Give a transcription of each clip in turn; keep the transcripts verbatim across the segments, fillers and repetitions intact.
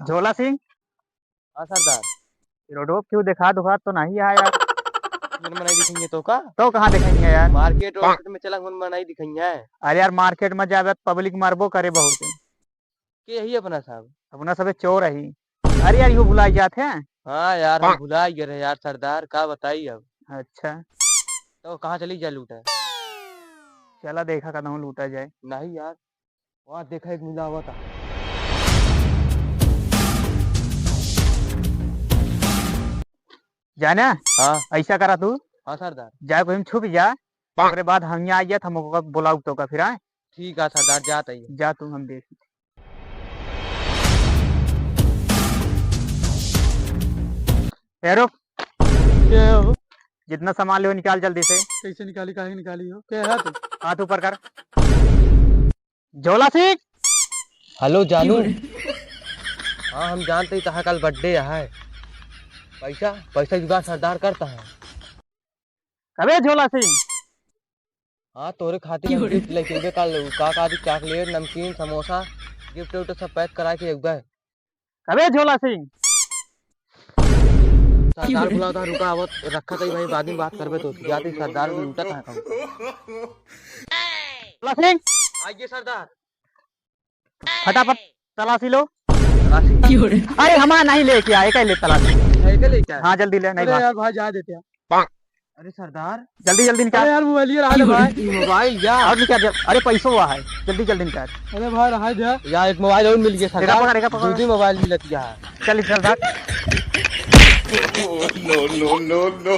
झोला सिंह। हाँ सरदार। रोडो पे क्यों देखा दुखा तो नहीं है यार। मन मनाई दिखेंगे तो का? तो कहाँ दिखेंगे यार? मार्केट वार्केट में चला, मन मनाई दिखेंगे। अरे यार, मार्केट में जावे तो पब्लिक मारबो करे बहुत। के यही अपना साहब? अपना सबे चोर ही। अरे यार, यो भुलाई जात है। हाँ यार, हम भुलाई गए रहे यार सरदार, का बताई अब। अच्छा। तो कहाँ चली जाए लूटा? चला देखा कदम लूटा जाए। नहीं यार, वहाँ देखा एक मिला हुआ था। जाना? हाँ। ऐसा करा तू। हाँ सरदार। जा कोई में छुप जा। ओकरे बाद हम यहाँ आ जात, हम ओकर बुलाऊ तो का फिर आए। ठीक है सरदार, जात आइए। जा तू, हम देख। ए, रुक। क्या हो? जितना सामान ले निकाल जल्दी से। कैसे निकाली, काहे निकाली हो? क्या है तू? हाथ ऊपर कर। झोला सिंह। हेलो जानू। हाँ, हम जानते ही तहा कल बर्थडे है। पैसा, पैसा जुगाड़ सरदार करता है। अबे झोला सिंह। हाँ, तोरे खातिर हम गिफ्ट लेके अइबे काल। का का दी, चॉकलेट, नमकीन, समोसा, गिफ्ट उफ्ट सब पैक करा के अइबे। अबे झोला सिंह। सरदार बुलावत है, रुका, आवत, रखा था भाई, बाद में बात करबे तो। जाते सरदार भी लूटा था हम। झोला सिंह। आइए सरदार। फटाफट तलाशी लो। तलाशी? अरे हमारा नहीं लेके आए, कह ले तलाशी। है के लेके आए? हाँ जल्दी ले, नहीं अरे भाग। यार भाई, जा देते हैं। अरे सरदार। जल्दी जल्दी निकाल। अरे यार, मोबाइल ये रहा है भाई। ये मोबाइल यार। और निकाल जल्दी। अरे पैसो हुआ है, जल्दी जल्दी निकाल। अरे भाई, रहा है जा। यार एक मोबाइल और मिल गया सरदार। पकड़, पकड़। दो दो मोबाइल मिलत गया है। चल इधर भाग। No, no, no, no।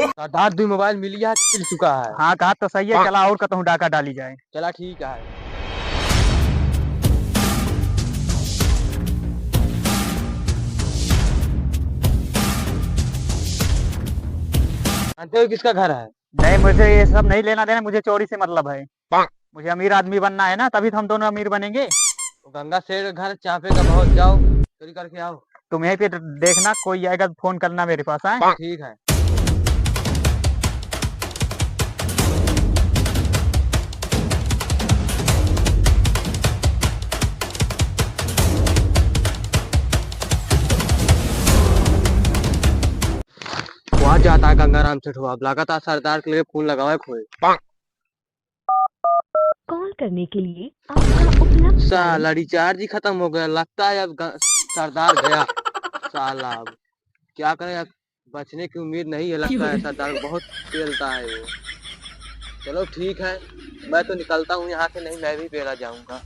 सरदार, दो मोबाइल मिल गया, मिल चुका है। हाँ, कहा तो सही है, चला और कतहूँ डाका डाली जाए। चला ठीक है। जानते हो किसका घर है? नहीं, मुझे ये सब नहीं लेना देना, मुझे चोरी से मतलब है। मुझे अमीर आदमी बनना है ना, तभी तो हम दोनों अमीर बनेंगे। वो गंगा सेठ का घर चापे का बहुत, जाओ चोरी करके आओ। तुम यहीं पे देखना, कोई आएगा तो फोन करना मेरे पास, हाँ? ठीक है। वहाँ जाता है गंगाराम सेठवा, अब लागत है सरदार के लिए फोन लगावे खोए। कॉल करने के लिए आपका उपलब्ध साला रिचार्ज ही खत्म हो गया, लगता है अब ग-, सरदार गया। साला अब क्या करें, अब बचने की उम्मीद नहीं है, लगता है सरदार बहुत पेलता है वो। चलो ठीक है, मैं तो निकलता हूँ यहाँ से, नहीं मैं भी पेला जाऊँगा।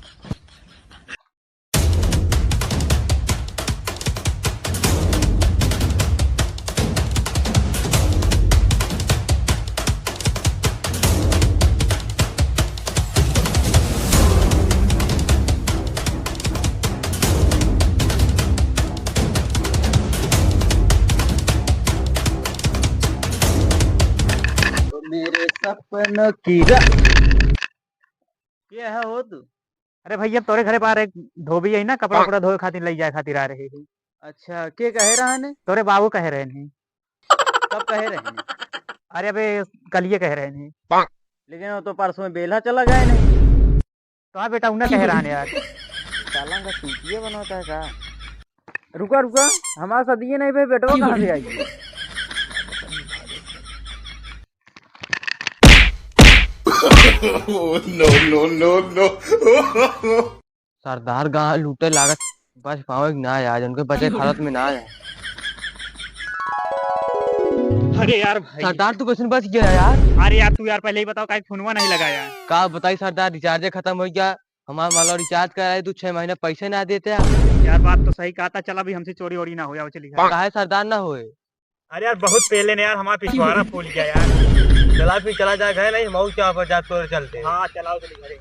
मेरे सपनों की रा-, के है हो तू? अरे भैया, तोरे घरे बाहर एक धोबी है ना, कपड़ा उपड़ा धोए खातिर, लई जाए खातिर आ रहे हैं। अच्छा, के कहे रहा ने? तोरे बाबू कहे रहे ने। कब कहे रहे ने? अरे अबे, कलिए कहे रहे ने। लेकिन वो तो परसों में बेल्हा चला गए ने। तो हाँ बेटा, उन्हें कहे रहा ने यार। साला का चूतिया बनाता है का? रुका, रुका, हमारा सदिये नहीं भाई, बेटवा कहाँ से आई है? No, no, no, no। सरदार गाँव लूटे लागत, बच पावे कि ना यार, उनके बचे हालत में ना आया। अरे यार भाई। सरदार, तू कैसे बच गया यार? अरे यार, तू यार पहले ही बताओ, काहे फोनवा नहीं लगाया? का बताई सरदार, रिचार्जे खत्म हो गया। हमार माला रिचार्ज कराए, तू छह महीने पैसे ना देते यार। यार, बात तो सही कहा था। चल, अभी हमसे चोरी वोरी ना हो जाओ, चलिए। काहे सरदार ना होए? अरे यार, बहुत पहले ने यार हमारा पिछवाड़ा फूल गया यार। चला फिर चला जा घर, नहीं मऊ क्या पर जा तोरे चलते। हाँ, चलाओ चलिए घरे।